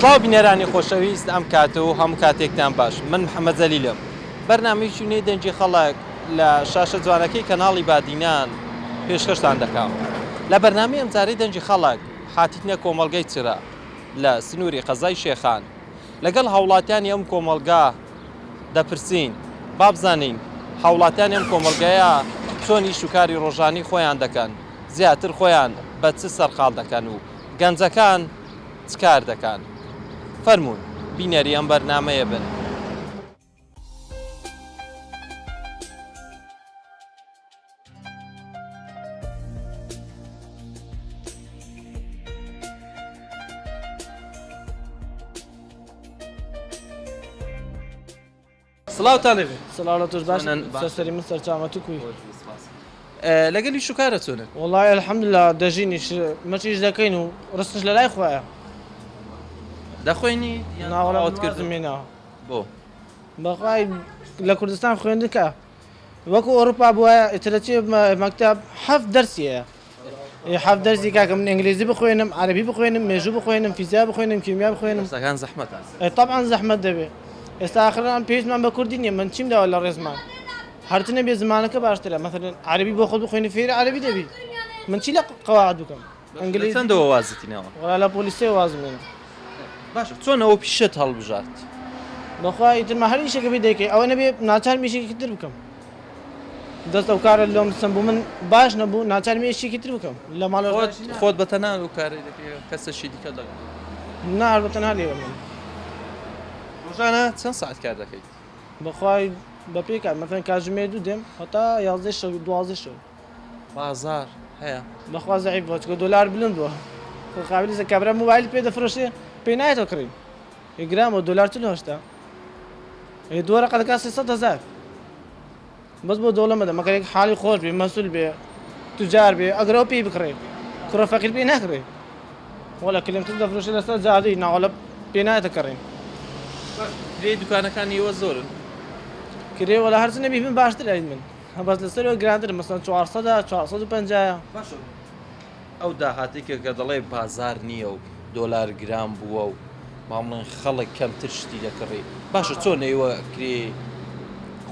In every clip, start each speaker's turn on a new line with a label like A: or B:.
A: سڵاو بینەرانی خۆشەویست ئەم کاتە و هەموو کاتێکتان باش من محەممەد زەلیلم بەرنامەی چوونەی دەنگی خەڵک لە شاشە جوانەکەی کەناڵی بادینان پێشکەشتان دەکەم لە بەرنامەی ئەمجارەی دەنگی خەڵک هاتیتنە کۆمەڵگەی چرا لە سنووری قەزای شێخان لەگەڵ هاوڵاتیانی ئەم کۆمەڵگا دەپرسین با بزانین هاوڵاتیانی ئەم کۆمەڵگەیە چۆن ئیش و کاری ڕۆژانی خۆیان دەکەن زیاتر خۆیان بە چ سەرقاڵ دەکەن و گەنجەکان چ کار دەکەن فەرموون بینەری ئەم بەرنامەیە بن. سڵاوتان لێبێ.
B: سڵاو لە تۆش باش سەرسەری من سەرچاومە تو کوی.
A: لەگەلی شوکارە چۆنن؟
B: وەڵای الحمدللە دەژینیش مەچیش دەکەین و ڕزقیش لەلای خوایە.
A: دەخوێنی یان تەواوت کردووە؟ بۆ؟
B: بەخوای لە کوردستان خوێندن کە وەکو ئەوروپا بوایە ئیتر دەچێ مەکتەب حەفت دەرسی هەیە حەفت دەرسی کاکە من ئینگلیزی بخوێنم عەرەبی بخوێنم مێژوو بخوێنم فیزیا بخوێنم کیمیا بخوێنم
A: دەرسەکان زەحمەتە.
B: تەبعەن زەحمەت دەبێ ئێستا ئاخران پێویستمان بە کوردی نییە من چیم داوە لە ڕێزمان هەرچ نەبێ زمانەکە باشترە مەسەلەن عەرەبی بۆ خۆت بخوێنی فێری عەرەبی دەبی من چی لە قەواعد بکەم
A: ئینگلیزی چەندەوە وازت هێناوە؟
B: وەڵا لە پۆلی سێ وازم هێنا.
A: باشە چۆن ئەوە پیشەت هەڵبژارد؟
B: بەخوا ئیتر ما هەر ئیشێکە بێ دەیکەی ئەوە نەبێ ناچارم ئیشێکی تر بکەم دەست ئەو کارە لۆم سەم بوو من باش نەبوو ناچارم ئیشێکی تر بکەم لە ماڵەوە
A: خۆت خۆت بە تەنها ئەو کارەی دەکەی کەسێکی دیکە لەگەڵ
B: نا هەر بە تەنها لێرە من.
A: ڕۆژانە چەند سەعات کار دەکەیت؟
B: بەخوای بە پێی کات مەسەلەن کاتژمێر دوو دێم هەتا یازدەی شەو دوازدەی شەو.
A: بازاڕ هەیە؟
B: بەخوا زەعیف بووە چونکە دۆلار بلند بووە خۆ قابلی زە کابرا مۆبایل پێ دەفرۆشێ پێی نایەتەوە کڕین ئێ گران بووە دۆلار 48 ئێ دوو وەرەقە دەکات 300 هەزار بەس بۆ دەوڵەمەندە مەگەر یەک حاڵی خۆش بێ مەسول بێ توجار بێ ئەگەر ئەو پێی بکڕێ کوڕە فەقیر پێی ناکڕێ وەڵا کلمتر دەفرۆشێ لەسەر جادەی ناوەڵە پێ نایەتە کڕین.
A: باش کرێی دوکانەکانی ئێوە زۆرن؟
B: کرێ وەڵا هەرچ نەبی من باشتر ئەی من بەس لەسەرەوە گرانترە مەسەلەن چوارسەدە 450ە.
A: باشە ئەو داهاتەی کە کە دەڵێ بازار نییە و دۆلار گران بووە و با بڵێن خەڵک کەمتر شتی دەکڕی باشە چۆن ئێوە کرێ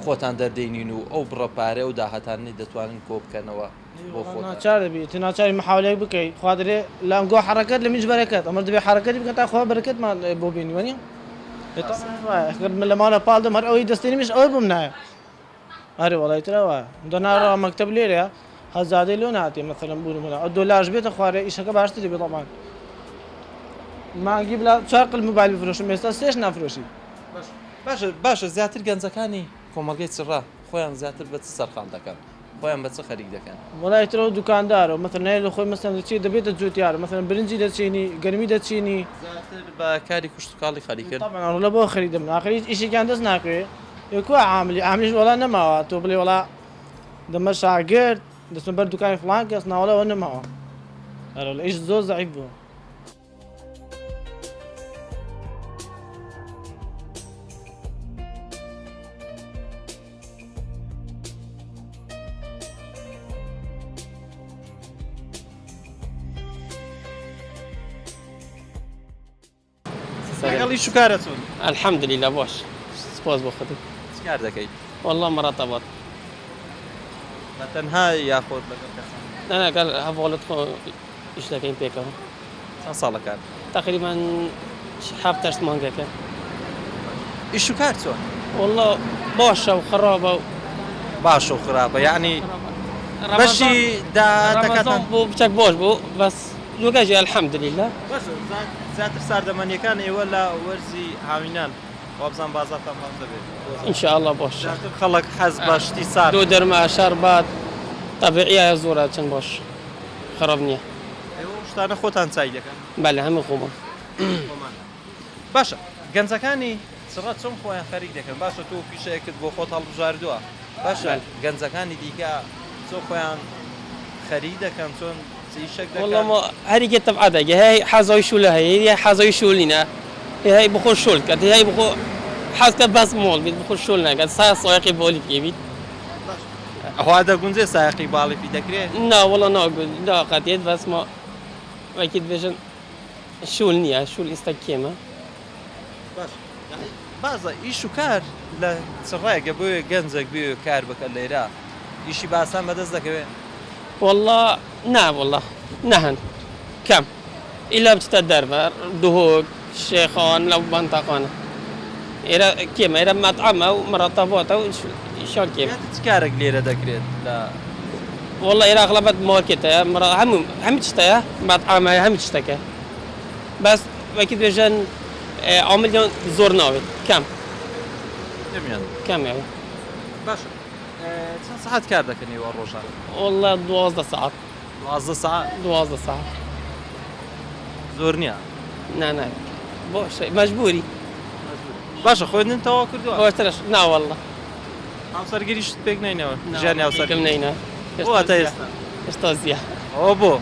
A: خۆتان دەردێنین و ئەو بڕە پارە و داهاتانەی دەتوانن کۆ بکەنەوە بۆ خۆتان؟
B: ناچار دەبی تۆ ناچاری محاولەیەک بکەی خوا دەرێ لە ئەنگۆ حەڕەکەت لە منیش بەرەکەت ئەمەش دەبێ حەڕەکەتی بکەن تا خوا بەرەکەتمان بۆ بێنی وەنیە؟ ئەگەر من لە ماڵە پاڵ دەم هەر ئەوەی دەستێنیمیش ئەوەی بۆم نایە ئەرێ وەڵا ئیتر ئەوە دەنا ڕا مەکتەب لێرەیە هەزادەی لۆ ناتێ مەسەلەن بوو نمونە ئەو دۆلارش بێتە خوارێ ئیشەکە باشتر دەبێ تەبعەن مانگی بلا چوار قل موبایل بفرۆشم ئێستا سێش نافرۆشی.
A: باشە باشە زیاتر گەنجەکانی کۆمەڵگەی چڕا خۆیان زیاتر بە چ سەرقاڵ دەکەن خۆیان بە چ خەریک دەکەن؟
B: وەڵا ئیتر ئەو دوکاندارە مەسەلەن هەیە لە خۆی مەسەلەن دەچێ دەبێتە جوتیار مەسەلەن برنجی دەچێنی گەنمی دەچینی.
A: زیاتر بە کاری کشتوکاڵی خەریکن؟
B: تەبعەن ڕۆڵە بۆ خەریک دەبن ئاخر هیچ ئیشێکیان دەست ناکەوێ. ئێ کوا عاملی عاملیش وەڵا نەماوە تۆ بڵێ وەڵا دەمە شاگرد دەچمە بەر دوکانی فڵان کەس ناوەڵا ئەوە نەماوە ئەرەوەڵا ئیش زۆر زەعیف بووە.
A: لەگەڵ ئیش و کارە چۆن؟
C: الحمدللە باش سپاس بۆ خودی.
A: چ کار دەکەیت؟
C: واللە مرتبات.
A: بە تەنها یاخود لەگەڵ کەسان؟
C: نا لەگەڵ هەڤاڵت خۆ ئیش دەکەین پێکەوە.
A: چەند ساڵە کار دەکەیت؟
C: تەقریبا حەفت هەشت مانگەکە.
A: ئیش و کار چۆن؟
C: واللە باشە و خراپە و.
A: باشە و خراپە یەعنی بەشی داهاتەکەتان؟
C: ڕەمەزان بوو بچەک باش بوو بەس نوکەژی الحمدللە.
A: باشە زیاتر ساردەمەنیەکان ئێوە لە وەرزی هاوینان وابزانم بازاڕتان باش دەبێت.
C: ان شاء اللە باش.
A: زیاتر خەڵک حەز بە شتی سارد.
C: دوو دەرمە شەربات تەبیعیە زۆرە چەند باش خراپ نیە.
A: ئێوە ئەو شتانە خۆتان چای دەکەن؟
C: بەلێ هەموو خۆمان.
A: خۆمان. باشە گەنجەکانی چڕە چۆن خۆیان خەریک دەکەن باشە تۆ پیشەیەکت بۆ خۆت هەڵبژاردووە باشە گەنجەکانی دیکە چۆن خۆیان خەریک دەکەن چۆن چ ئیشێک دەکەن؟
C: وەڵا ما هەریکێ تەبعە دەگێ هەی حەزای شولە هەیە هەی حەزای شول نینە هەی بخۆ شول کەت هەی بخۆ حەز کە بەس مۆڵ بیت بخۆ شول نەکەت سا سایەقی باڵی پێ بیت.
A: ئەوها دەگونجێ سایەقی باڵی پی دەکرێ؟
C: نا وەڵا نا قەتێت بەس ما وەکی دبێژن شول نییە شول ئیستا کێمە.
A: باش بازە ئیش و کار لە چ ڕێگە بۆیە گەنجێک بێ کار بکە لێرە ئیشی باسان بەدەست دەکەوێ؟
C: واللە نا واللە نەهەن کەم ئیلا بچتە دەرڤە دهۆک شێخان لەو مەنتەقانە ئێرە کێمە ئێرە مەتعەمە و مڕەتەباتە و ئیشان کێمە.
A: چ کارێک لێرە دەکرێت لە.
C: واللە ئێرە ئەغلەبەت مارکێتە هەموو هەموو شتەیە مەتعەمە هەموو شتەکە بەس وەکی دەبێژەن عاملیان زۆر ناوێت کەم
A: کەمیان
C: کەمیان.
A: باشە چەند سەعات کار دەکەن ئێوە ڕۆژانە؟
C: واللە 12 سەعات.
A: 12 سەعات؟
C: 12 سەعات.
A: زۆر نییە؟
C: نا نا بۆ مەجبوری.
A: باشە خوێندن تەواو کردووە؟
C: باشترش نا واللە.
A: هاوسەرگیریشت پێک نەینەوە؟ ژیانی هاوسەرگیری؟
C: نەینا.
A: بۆ هەتا ئێستا؟
C: ئێستا زیاد.
A: ئەوە بۆ؟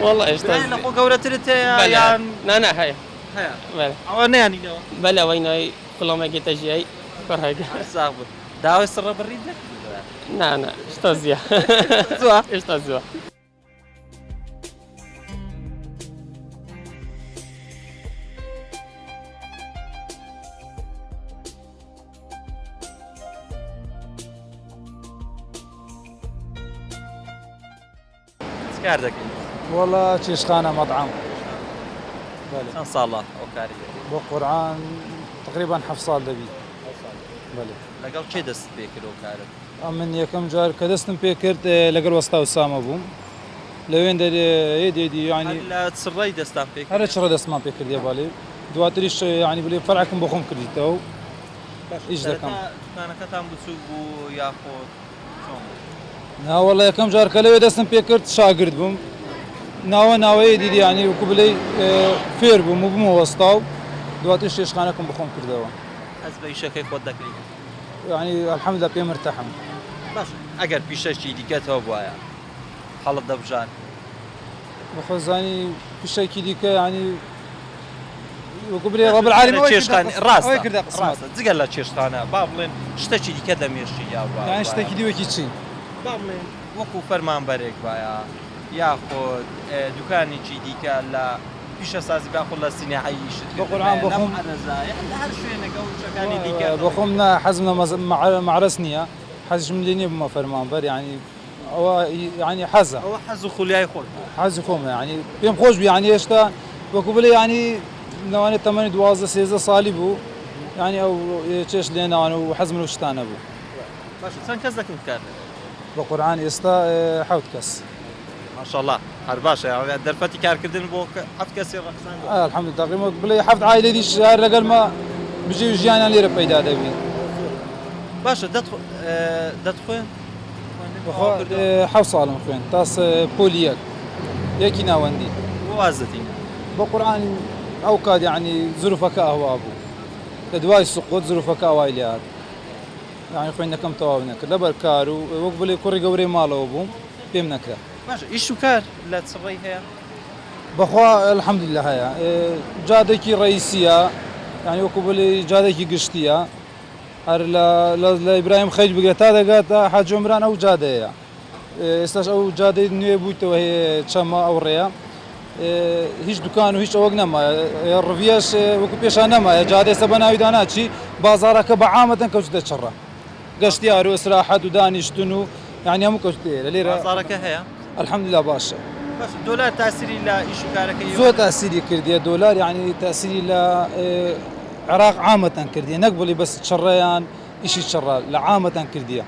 C: واللە ئێستا
A: لە خۆ گەورەترت هەیە یان؟
C: نا نا هەیە.
A: هەیە. بەلێ. ئەوە نەیانینەوە؟
C: بەلێ ئەوەی نای خوڵامێکی تەژیای کوڕێکە.
A: ساغ بن. داوای سڕە بڕیت نەکردووە؟
C: نا نا ئێستا زیاد.
A: زووە؟
C: ئێستا زووە.
A: چ کار دەکەی؟
D: وەڵا چێشتخانە مەتعەم. بەلێ.
A: چەند ساڵە ئەو کارەی دەکەی؟
D: بۆ قورعان تەقریبەن حەفت ساڵ دەبی.
A: حەفت ساڵ دەبی.
D: بەلێ.
A: لەگەڵ کێ دەستت پێ کرد ئەو کارەت؟
D: ئەمن یەکەم جار کە دەستم پێ کرد لەگەڵ وەستا ئوسامە بووم لەوێندەرێ یەدی یەدی یانی.
A: هەر لە چڕەی دەستان پێ کرد؟
D: هەر لە چڕە دەستمان پێ کردیە بەڵێ. دواتریش یانی بلێ فەرعەکم بۆ خۆم کردیتەوە و ئیش دەکەم.
A: سەرەتا دوکانەکەتان بچووک بوو یاخود چۆن بوو؟
D: ناوەڵا یەکەم جار کە لەوێ دەستم پێ کرد شاگرد بووم ناوە ناوەیە دیدی یانی وەکو بلێی فێر بووم و بوومە وەستا و دواتر چێشتخانەکەم بە خۆم کردەوە.
A: هەست بە ئیشەکەی خۆت دەکەی؟
D: یانی الحمدللە پێ مرتاحم.
A: باشە ئەگەر پیشەکی دیکەت هەبوایە هەڵت دەبژارد؟
D: بەخۆ زانی پیشەکی دیکە یانی وەکو بلێ رب العالمین ئەوەی کردە
A: ڕاستە ئەوەی کردە قسمەت. ڕاستە جگە لە چێشتخانە با بڵێن شتەکی دیکە لە مێشکی یا با
D: یانی شتێکی دی وەکی چی؟
A: با بڵێن وەکو فەرمانبەرێک وایە یاخود دوکانێکی دیکە لە پیشەسازی باخود لە سیناعی ئیشت
D: بە قورعان
A: کردبایە
D: بۆ
A: لە
D: خۆم
A: معەرەزا یان لە هەر شوێنێک ئەو شتەکانی دیکە
D: بۆ خۆم نا حەزم لە مەعرەز نییە حەزیشم لێ نییە ببمە فەرمانبەر یانی ئەوە یانی حەزە.
A: ئەوە حەز و خولیای خۆت بوو.
D: حەزی خۆمە یانی پێم خۆش بوو یانی هێشتا وەکو بڵێ یانی لەوانەیە تەمەنی 12 13 ساڵی بوو یانی ئەو چێشت لێناوان و حەزم لەو شتانە بوو.
A: باشە چەند کەس لە کن کار دەکەن؟
D: بە قورعان ئێستا حەوت کەس.
A: ماشاءاللە هەر باشە یانی دەرفەتی کارکردن بۆ حەفت کەسی ڕەخساندوە.
D: الحمدللە تەقریبا وەک بڵێی حەفت عایلەی دیش هەر لەگەڵما بژێوی ژیانیان لێرە پەیدا دەبی.
A: باشە دەتخوێند؟
D: بەخوا حەوت ساڵم خوێند تا پۆلی یەک یەکی ناوەندی.
A: بۆ وازت هینا؟
D: بە قورعان ئەو کات یەعنی زروفەکە ئەوا بوو لە دوای سقوط زروفەکە ئەوای لێ هات یەعنی خوێندنەکەم تەواو نەکرد لەبەر کار و وەک بڵێ کوڕی گەورەی ماڵەوە بووم پێم نەکرا.
A: باشە ئیش و کار لە چ ڕێی هەیە؟
D: بەخوا الحمدللە هەیە جادێکی ڕئیسیە یانی وەکو بڵێ جادێکی گشتیە هەر لە لە ئیبراهیم خەلیل بگرە تا دەگاتە حاجی عومران ئەو جادەیە ئێستاش ئەو جادەی نوێ بوویتەوە چەمە ئەو ڕێیە هیچ دوکان و هیچ ئەوەک نەمایە ڕڤیەش وەکو پێشان نەمایە جادە ئێستا بە ناویدا ناچی بازاڕەکە بە عامەتەن کەوتە چڕە گەشتیار و ئیسراحەت و دانیشتن و یعنی هەموو کەوتە ئێرە لێرە
A: بازاڕەکە هەیە
D: الحمدلله باشە
A: باشە دۆلار تاسیری لە ئیش و کارەکەی
D: زۆر تاسیری کردیە دۆلار یعنی تاسیری لە عێراق عامەتەن کردیە نەک بڵی بەس چڕەیان ئیشی چڕە لە عامەتەن کردیە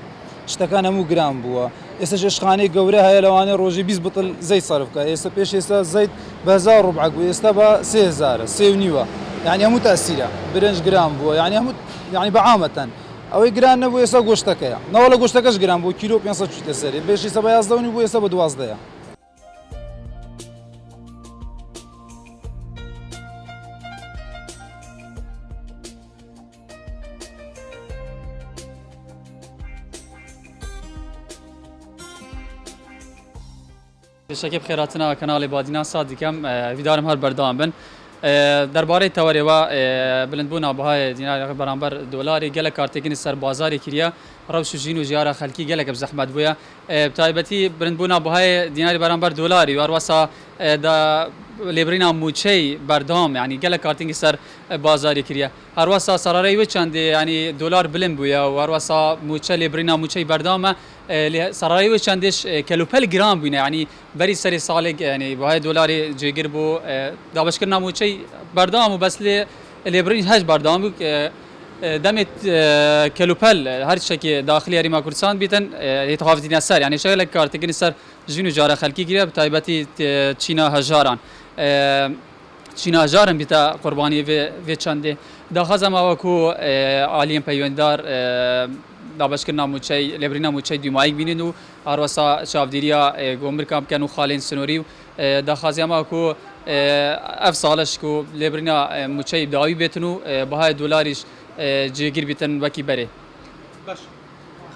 D: شتەکان هەموو گران بووە ئێستا چێشتخانەی گەورە هەیە لەوانەیە ڕۆژی 20 بتڵ زەیت سەرف بکات ئێستا پێش ئێستا زەیت بە هەزار ڕوبعەک بوو ئێستا بە 3000 سێ و نیوە یعنی هەموو تاسیرە برنج گران بووە یعنی هەموو یعنی بە عامەتەن ئەوەی گران نەبوو ئێستا گۆشتەکەیە نەوەڵە گۆشتەکەش گران بوو کیلۆ 500 چوویتە سەرێ پێش ئێستا بە 11 و نیو بوو ئێستا بە 12
E: پێشەکی بخێراتنا کەناڵی بادینان سات دیکەم هیویدارم هەر بەردەوام بن دەربارەی تەوەرێوە بلندبوونا بەهای دیناری بەرامبەر دۆلاری گەلەک کارتێکردنی سەر بازاری کریە ڕەوش و ژین و ژیارە خەلکی گەلەک بزەحمەت بووە بتایبەتی بلندبوونا بەهای دیناری بەرامبەر دۆلاری و هەروەسا لێبڕینا مووچەی بەردەوام یانی گەلەک کارتینگی سەر بازاری کریە هەروەسا سەرەرای وێ چەندێ یانی دۆلار بلند بویە و هەروەسا مووچە لێبڕینا مووچەی بەردەوامە لێ سەرەرای وێ چەندێش کەلوپەل گران بوینە یانی بەری سەری ساڵێک یانی بەهای دۆلاری جێگر بوو دابەشکردنا مووچەی بەردەوام و بەس لێ لێبڕین هەش بەردەوام بوو دەمێ کەلوپەل هەر شتێکی داخلی هەریما کوردستان بیتن هێتهافتینە سەر یانی شەگەلێک کارتکردنی سەر ژین و جارە خەلکی گرێ بەتایبەتی چینا هەژاران چینا هەژارن بیتە قوربانی ڤێ چەندێ داخوازم ئەوە کو ئالیەن پەیوەندیدار دابەشکردنا مووچەی لێبڕینا مووچەی دویمایک بینن و هەروەسا چاودێرییا گۆمرکان بکەن و خالێن سنووری و داخوازیام ئەوە کو ئەڤ ساڵش کو لێبڕینا مووچەی داوی بێتن و بەهای دۆلاریش جێگیر بیتن وەکی بەرێ.
A: باش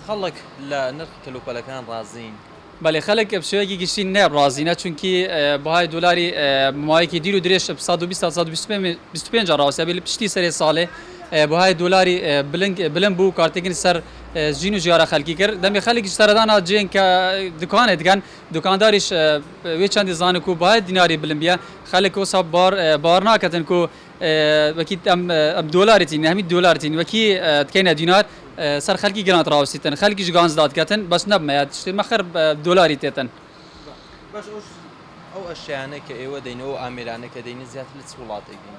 A: خەڵک لە نرخی کەلوپەلەکان ڕازین؟
E: بەلی خەلک بە شێوەیەکی گشتی نە ڕازینە چونکی بەهای دۆلاری ماوەیەکی دیر و درێژ 120 تا 125 ڕاوسیا بێ لە پشتی سەرێ ساڵێ بەهای دۆلاری بلنگ بلند بوو کارتێکردنی سەر ژین و ژیارە خەلکی کرد دەمێ خەلکیش سەردانا جێن کە دکانێ دکەن دکانداریش وێ چەندی زانن کو بەهای دیناری بلند بیە خەلک وسا بار بار ناکەتن کو وەکی ئەم ئەم دۆلاری تین هەمی دۆلار تین وەکی تکەینە دینار سەر خەلکی گران ڕاوسیتن خەلکیش گانز دادکەتن بەس نەبمە یا تشتێ مەخەر دۆلاری تێتن.
A: باش ئەو ئەشیانە کە ئێوە دەین ئەو ئامێرانە کە دەینن زیاتر لە چ وڵاتێک دێن؟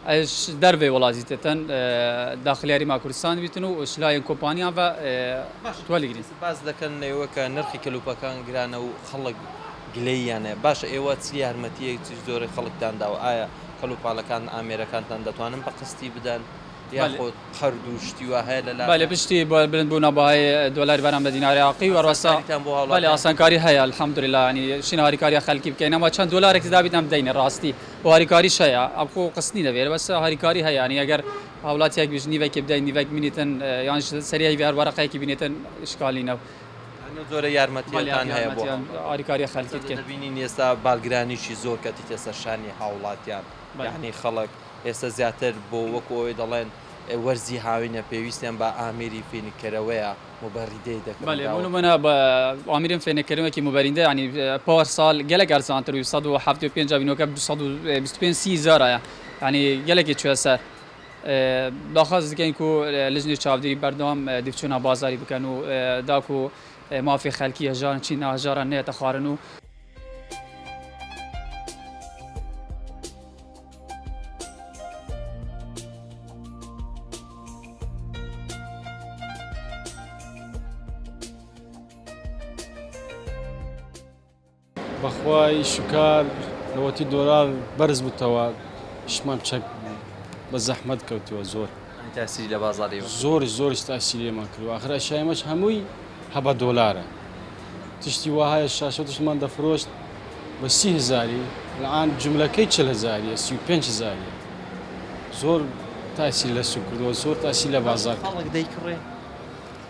E: ئەش دەرڤەی وڵاتی تێتن داخلی هەریما کوردستان بیتن و شلایەن کۆمپانیان ڤە توەلی گرین.
A: باس دەکەن ئێوە کە نرخی کەلوپەکان گرانە و خەڵک گلەییان هەیە باشە ئێوە چ یارمەتییەک چ جۆرێک خەڵکتان داوە ئایا کەلوپالەکان ئامێرەکانتان دەتوانن بە قستی بدەن یاخود قەرد و شتی وا هەیە لە لاتان؟
E: بەلێ پشتی بلند بوونا بەهای دۆلاری بەرام بە دیناری عێراقی و هەروەسا
A: ئاسانکاریتان بۆ
E: بەلێ
A: هاوڵاتیان
E: ئاسانکاری هەیە الحمدللە یانی شین هاریکاریا خەلکی بکەین ئەما چەند دۆلارێک دابیت ئەم دەینێ ڕاستی و هاریکاریش هەیە ئەم خۆ قست نینە بێرە بەس هاریکاری هەیە یانی ئەگەر هاوڵاتیەک بیش نیڤەکی بدەین نیڤەک بینیتن یانش سەری هەیڤ هەر وەرەقەیەکی بینیتن ئیشکال نینە
A: ئەو جۆرە یارمەتیەتان هەیە بۆ
E: هاریکاری خەلکی بکەین.
A: دەبینین ئێستا بارگرانیی زۆر کەتیتە سەر شانی هاوڵاتیان یانی خەڵک ئێستا زیاتر بۆ وەکو ئەوەی دەڵێن وەرزی هاوینە پێویستیان بە ئامێری فێنککەرەوەیە موبەریدەی دەکڕن.
E: بەلێ بۆ نمونە بە ئامیرێن فێنککەرەوەکی موبەریدە یانی پار ساڵ گەلەک ئەرزانتر بوی 175 بینۆکە 225 سی هەزارایە یانی گەلەکی چوە سەر. داخواز دکەین کو لجنەی چاودێری بەردەوام دیفچونا بازاری بکەن و داکو مافی خەلکی هەژارن چینا هەژاران نەیەتە خوارن و.
F: بەخوا ئیش و کار لەوەتی دۆلار بەرز بوتەوە ئیشمان چەک بە زەحمەت کەوتووە زۆر.
A: تاسیری لە بازاڕی ئێوە
F: زۆریش زۆریش تاسیری لێمان کردووە ئاخر ئەشیای ئێمەش هەمووی هە بە دۆلارە تشتی وا هەیە شاشە و تشتمان دەفرۆشت بە 30 هەزاری الان جملەکەی 40 هەزاریە 35 هەزاریە زۆر تاسیر لە سوک کردووە زۆر تاسیر لە بازار کردووە.
A: خەڵک دەیکڕێ؟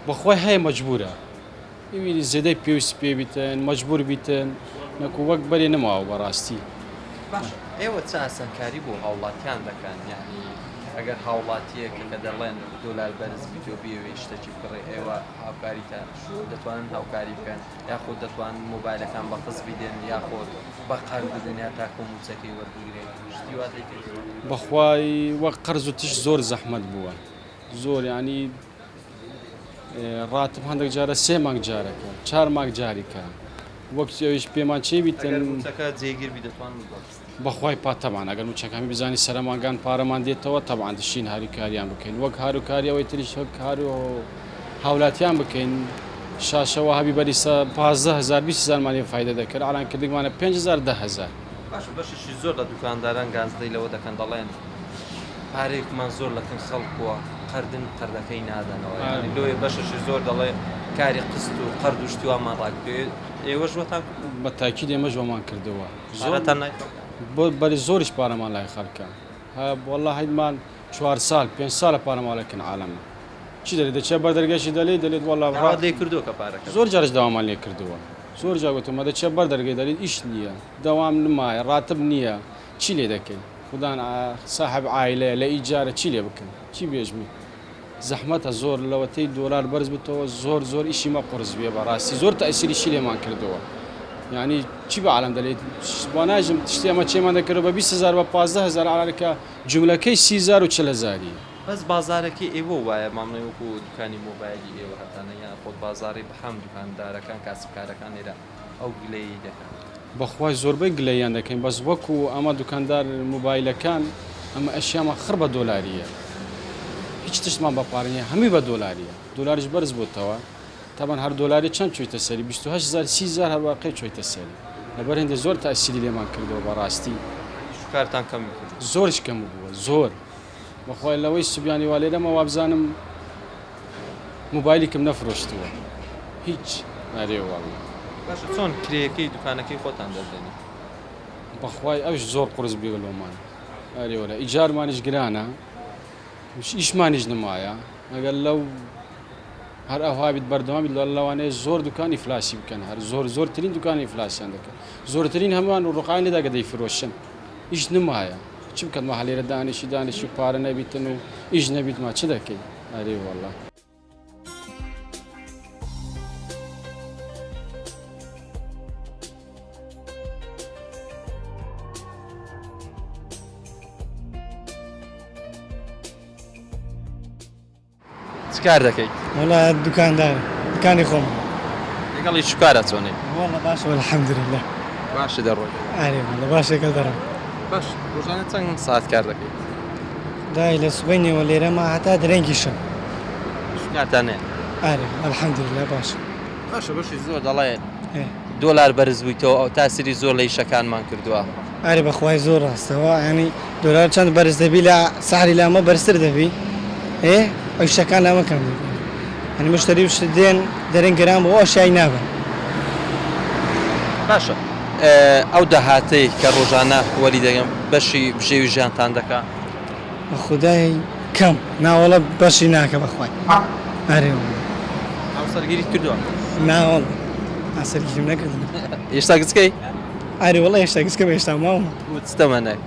F: بەخوای هەیە مەجبورە ببینی زێدەی پێویستی پێ بیتن مەجبور بیتن نەکو وەک بەرێ نەماوە بەڕاستی.
A: باشە ئێوە چ ئاسانکاری بۆ هاوڵاتیان دەکەن یانی ئەگەر هاوڵاتیەک کە دەڵێن دۆلار بەرز بیت و بیەوێ شتەکی بکڕێ ئێوە هاوکاریتان دەتوانن هاوکاری بکەن یاخود دەتوانن مۆبایلەکان بە قست بیدەن یاخود بە قەرز بدەن یا تاکۆ موچەکەی وەربگرێت شتی وا دەیکەن؟
F: بەخوای وەک قەرز و تشت زۆر زەحمەت بووە زۆر یانی ڕاتب هەندێک جارە سێ مانگ جارەکە چار مانگ جاریکە وەک ئەویش پێمان چێ بیتن
A: موچەکە جێگیر بی دەتوانن بەخست
F: بەخوای پا تەبان ئەگەر موچەکە هەمی بزانی سەرەمانگان پارەمان دێتەوە تەبان دشین هاریکاریان بکەین وەک هاروکاری ئەوەی تریش وەک هارو هاولاتیان بکەین شاشەوە هەبی بەری 15 هەزار 20 هەزارمان لێ فایدە دەکرد ئالان کردگمانە 5 هەزار 10 هەزار.
A: باشە بەشێکی زۆر لە دوکانداران گازدەی لەوە دەکەن دەڵێن پارەیەکمان زۆر لە کن خەڵکووە قەردن قەردەکەی نادەنەوە یانی لۆیە بەشێکی زۆر دەڵێ کاری قست و قەرد و شتی وامان ڕاگرتووە ئێوەش وەتان
F: بە تاکید ئێمەش وامان کردووە زۆر
A: پارەتان لای خەڵکە؟
F: بەلی زۆریش پارەمان لای خەڵکە هە وەڵا هەیدمان چوار ساڵ پێنج ساڵە پارەمان لە کن عالەمە چی دەلێ دەچێ بەر دەرگەشی دەلێ دەلێت وەڵا
A: داوات لێ کردووە کە پارەکە
F: زۆر جارش داوامان لێ کردووە زۆر جار گوتومە دەچێ بەر دەرگەی دەلێت ئیش نییە دەوام نمایە ڕاتب نییە چی لێ دەکەی خودان ساحب عایلەیە لە ئیجارە چی لێ بکەم چی بێژمی زەحمەتە زۆر لەوەتەی دۆلار بەرز بتەوە زۆر زۆر ئیشی مە قورس بێ بەڕاستی زۆر تەئسیریشی لێمان کردووە. یعنی چی بە عالەم دەلێیت وا ناژم تشتی ئەمە چێمان دەکرد بە 20 هزار بە 15 هزار عالەکە جملەکەی 30 هزار و 40 هزاری.
A: بەس بازارەکەی ئێوە وایە مامڵەی وەکو دوکانی مۆبایلی ئێوە هەتانە یان خۆت بازاری بەهەم دوکاندارەکان کاسبکارەکان لێرە ئەو گلەیی دەکەن.
F: بەخوای زۆربەی گلەییان دەکەین بەس وەکو ئەمە دوکاندار موبایلەکان ئەمە ئەشیامان خڕ بە دۆلاریە هیچ تشتمان بە پارە نیە هەمووی بە دۆلاریە دۆلاریش بەرز بۆتەوە تەبەن هەر دۆلاری چەند چۆیتە سەری 28 هزار 30 هزار هەر واقعی چۆیتە سەری لەبەر هێندە زۆر تاسیری لێمان کردەوە بەڕاستی
A: ئیش و کارتان کەم کردووە.
F: زۆریش کەم بووە زۆر بەخوای لەوەی سوبیانی وا لێرەمە وابزانم مۆبایلیکم نەفرۆشتووە هیچ ئەرێ واللە.
A: باشە چۆن کرێیەکەی دوکانەکەی خۆتان دەردێنی؟
F: بەخوای ئەوش زۆر قورس بیوە لۆمان ئەرێ وەلا ئیجارمانیش گرانە ئیشمانیش نمایە ئەگەر لەو هەر ئەوها بیت بەردەوام بیت لەوانەیە زۆر دوکان ئیفلاسی بکەن هەر زۆر زۆرترین دوکان ئیفلاسیان دەکەن زۆرترین هەمووان و ڕقایان لێدا کە دەیفرۆشن ئیش نمایە چ بکەن ما هەلێرە دانیشی دانیشی و پارە نەبیتن و ئیش نەبیت ما چ دەکەی ئەرێ واللە.
A: چ کار دەکەیت؟
G: وەڵا دوکاندار دوکانی خۆم.
A: لەگەڵ ئیش و کارا چۆنی؟
G: وەڵا باشە الحمدللە.
A: باشە دەڕۆی؟
G: ئارێ وەڵا باش لەگەڵ دەڕۆم.
A: باش ڕۆژانە چەند سات کار دەکەیت؟
G: دای لە سبەینێوە لێرەمە هەتا درەنگی شەو.
A: ئیش و کارتان هەیە؟
G: ئارێ الحمدللە باشە.
A: باشە بەشی زۆر دەڵێن دۆلار بەرز بوویتەوە ئەو تاسیری زۆر لە ئیشەکانمان کردووە.
G: ئەرێ بەخوای زۆر ڕاستە وا یانی دۆلار چەند بەرز دەبی لە سعری لامە بەرزتر دەبی ئێ ئەو شتەکان لامە کەم دەبی یانی مشتری و شت دێن دەرێن گران بوو ئەو شای نابن.
A: باشە ئەو داهاتەی کە ڕۆژانە وەری دەگەن بەشی بژێوی ژیانتان دەکا؟
G: بەخودای کەم ناوەڵە بەشی ناکە بەخوای ئەرێ وەڵا.
A: هاوسەرگیریت کردووە؟
G: ناوەڵا هاوسەرگیریم نەکردووە.
A: هێشتا گچکەی؟
G: ئەرێ وەڵا هێشتا گچکەم هێشتا ماومە.
A: بۆ چ تەمەنێک؟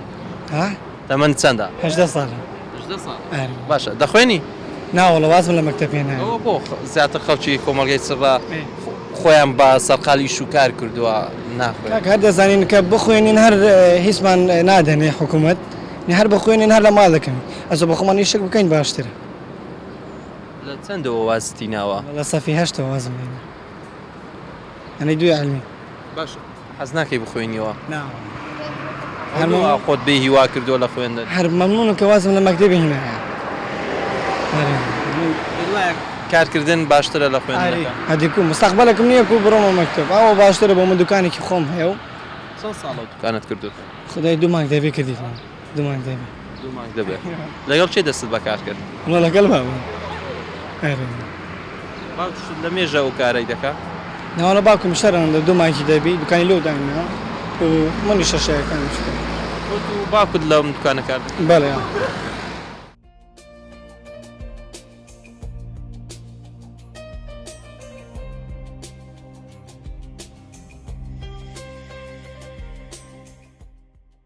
G: ها؟
A: تەمەنت چەندە؟
G: 18 ساڵم.
A: 18 ساڵ؟
G: ئەرێ.
A: باشە دەخوێنی؟
G: ناوەڵا وازم لە مەکتەب هێنایە.
A: ئەوە بۆ زیاتر خەڵکی کۆمەڵگەی چڕە خۆیان بە سەرقاڵی ئیش و کار کردووە ناخوێنن؟
G: کاک هەر دەزانین کە بخوێنین هەر هیچمان نادەنێ حکوومەت هەر بخوێنین هەر لە ماڵ دەکەوین ئەجە بە خۆمان ئیشێک بکەین باشترە.
A: لە چەندەوە وازتی ناوە؟
G: لە سەفی هەشتەوە وازم هێنا یانی دووی عیلمی.
A: باشە حەز ناکەی بخوێنیەوە؟
G: نا
A: هەر مەمنون. خۆت بێ هیوا کردووە لە خوێندن؟
G: هەر مەمنونم کە وازم لە مەکتەبی هێنایە.
A: پێت وایە کارکردن باشترە لە خوێندنەکە؟
G: هەدیکو مستەقبەلێکم نییە کو بڕۆمە مەکتەب ئەوە باشترە بۆ من دوکانێکی خۆم هەیە و.
A: چەند ساڵە دوکانت کردووەتەوە؟
G: خودای دوو مانگ دەبێ کردیتمان دوو مانگ دەبێ.
A: دوو مانگ دەبێ. لەگەڵ کێ دەستت بەکار کرد؟
G: وەڵا لەگەڵ بابم. ئەرێ.
A: باوکیشت لە مێژە ئەو کارەی دەکا؟
G: ناوەڵا باوکم شەران لە دوو مانگی دەبی دوکانی لۆ دانا و منیش شەشەکانیش.
A: خۆت و باوکت لەم دوکانە کار دەکەن؟
G: بەڵێ.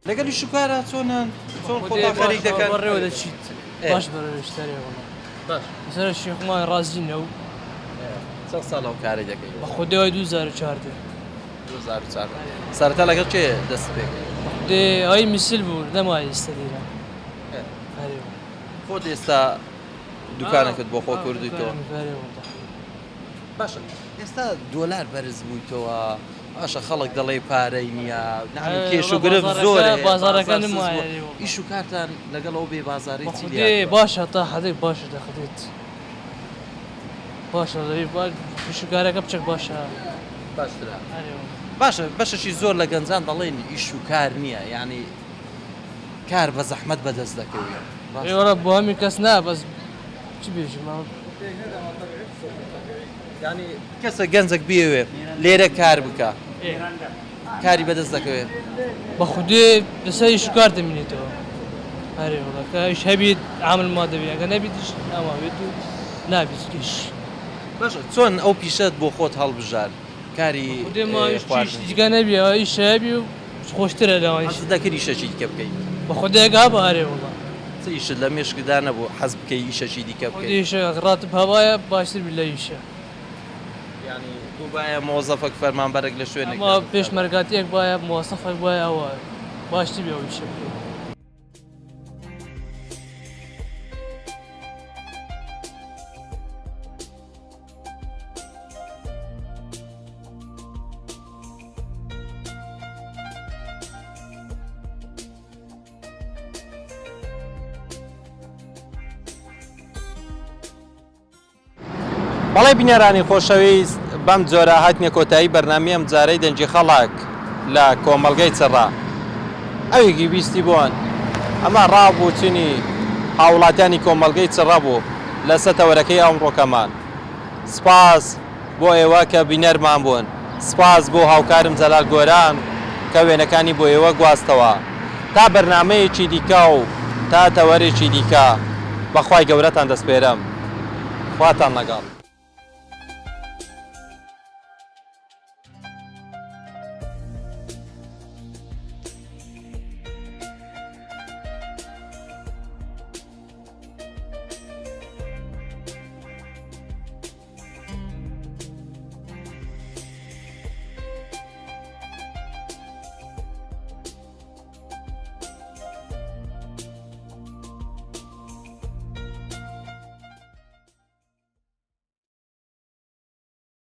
A: لەگەڵ ئیش و کارا چۆنن؟ چۆن خۆتان خەریک دەکەن؟
B: بەڕێوە دەچیت باش بەڕێوە دەچیت وەڵا.
A: باش.
B: لەسەر شێخمان ڕازی نە و
A: چەند ساڵە ئەو کارەی دەکەی؟
B: بە خودێ 2014.
A: 2014. سەرەتا لەگەڵ کێ دەست پێ کرد؟
B: خودێ ئەوی میسل بوو نەما ئێستا لێرە.
A: خۆت ئێستا دوکانەکەت بۆ خۆ کردویتەوە؟ باشە ئێستا دۆلار بەرز بوویتەوە باشە خەڵک دەڵێ پارەی نییە کێش و گرفت زۆر
B: بازارەکە
A: ئیش و کارتان لەگەڵ ئەو بێ بازاری
B: باشە تا حدێک باشە دەخدێت باشە ئیش و کارەکە بچێک باشە
A: باشترە باشە بەشەکی زۆر لە گەنجان دەڵێن ئیش و کار نییە یعنی کار بە زەحمەت بەدەست دەکەوێت
B: وەڵا بۆ هەمی کەس نا بەس چ بێژم
A: یعنی کەسە گەنجێک بیەوێ لێرە کار بکە کاری بەدەست دەکەوێت
B: بە خودێ لەسەر ئیش و کار دەمینێتەوە ئەرێ وەڵا کە ئیش هەبیت عامل ما دەبێت ئەگەر نەبیت ئیش ئاوا بێت و نابیت ئیش.
A: باشە چۆن ئەو پیشەت بۆ خۆت هەڵبژارد کاری
B: خودێ ما ئیش
A: خواردن؟
B: دیکە نەبی ئەوە ئیش هەبی و خۆشترە لەوان ئیش.
A: حەزت دەکرد ئیشەکی دیکە بکەی؟
B: بە خودێ ئەگە هەبا ئەرێ وەڵا.
A: چ ئیشت لە مێشکتدا نەبوو حەز بکەی ئیشەکی دیکە بکەی؟
B: خودێ ئیشە ڕاتب هەبایە باشتر بی لە ئیشە.
A: یانی بایە مۆزەفەک فەرمانبەرێک لە شوێنێک
H: ئەمە پێشمەرگاتیەک بایە مۆسەفەک بایە ئەوە باشتر بێ ئەو ئیشە بکەین.
A: بەڵێ بینەرانی خۆشەویست بەم جۆرە هاتنە کۆتایی بەرنامی ئەم جارەی دەنگی خەڵک لە کۆمەڵگەی چڕا ئەوێکی بیستی بۆن ئەمە ڕابووچنی هاوڵاتیانی کۆمەڵگەی چڕە بوو لەسەر تەوەرەکەی ئەمڕۆکەمان سپاس بۆ ئێوە کە بینەرمان بوون. سپاس بۆ هاوکارم جەلال گۆران کە وێنەکانی بۆ ئێوە گواستەوە. تا بەرنامەیەکی دیکە و تا تەوەرێکی دیکە بە خوای گەورەتان دەسپێرم. خواتان لەگەڵ.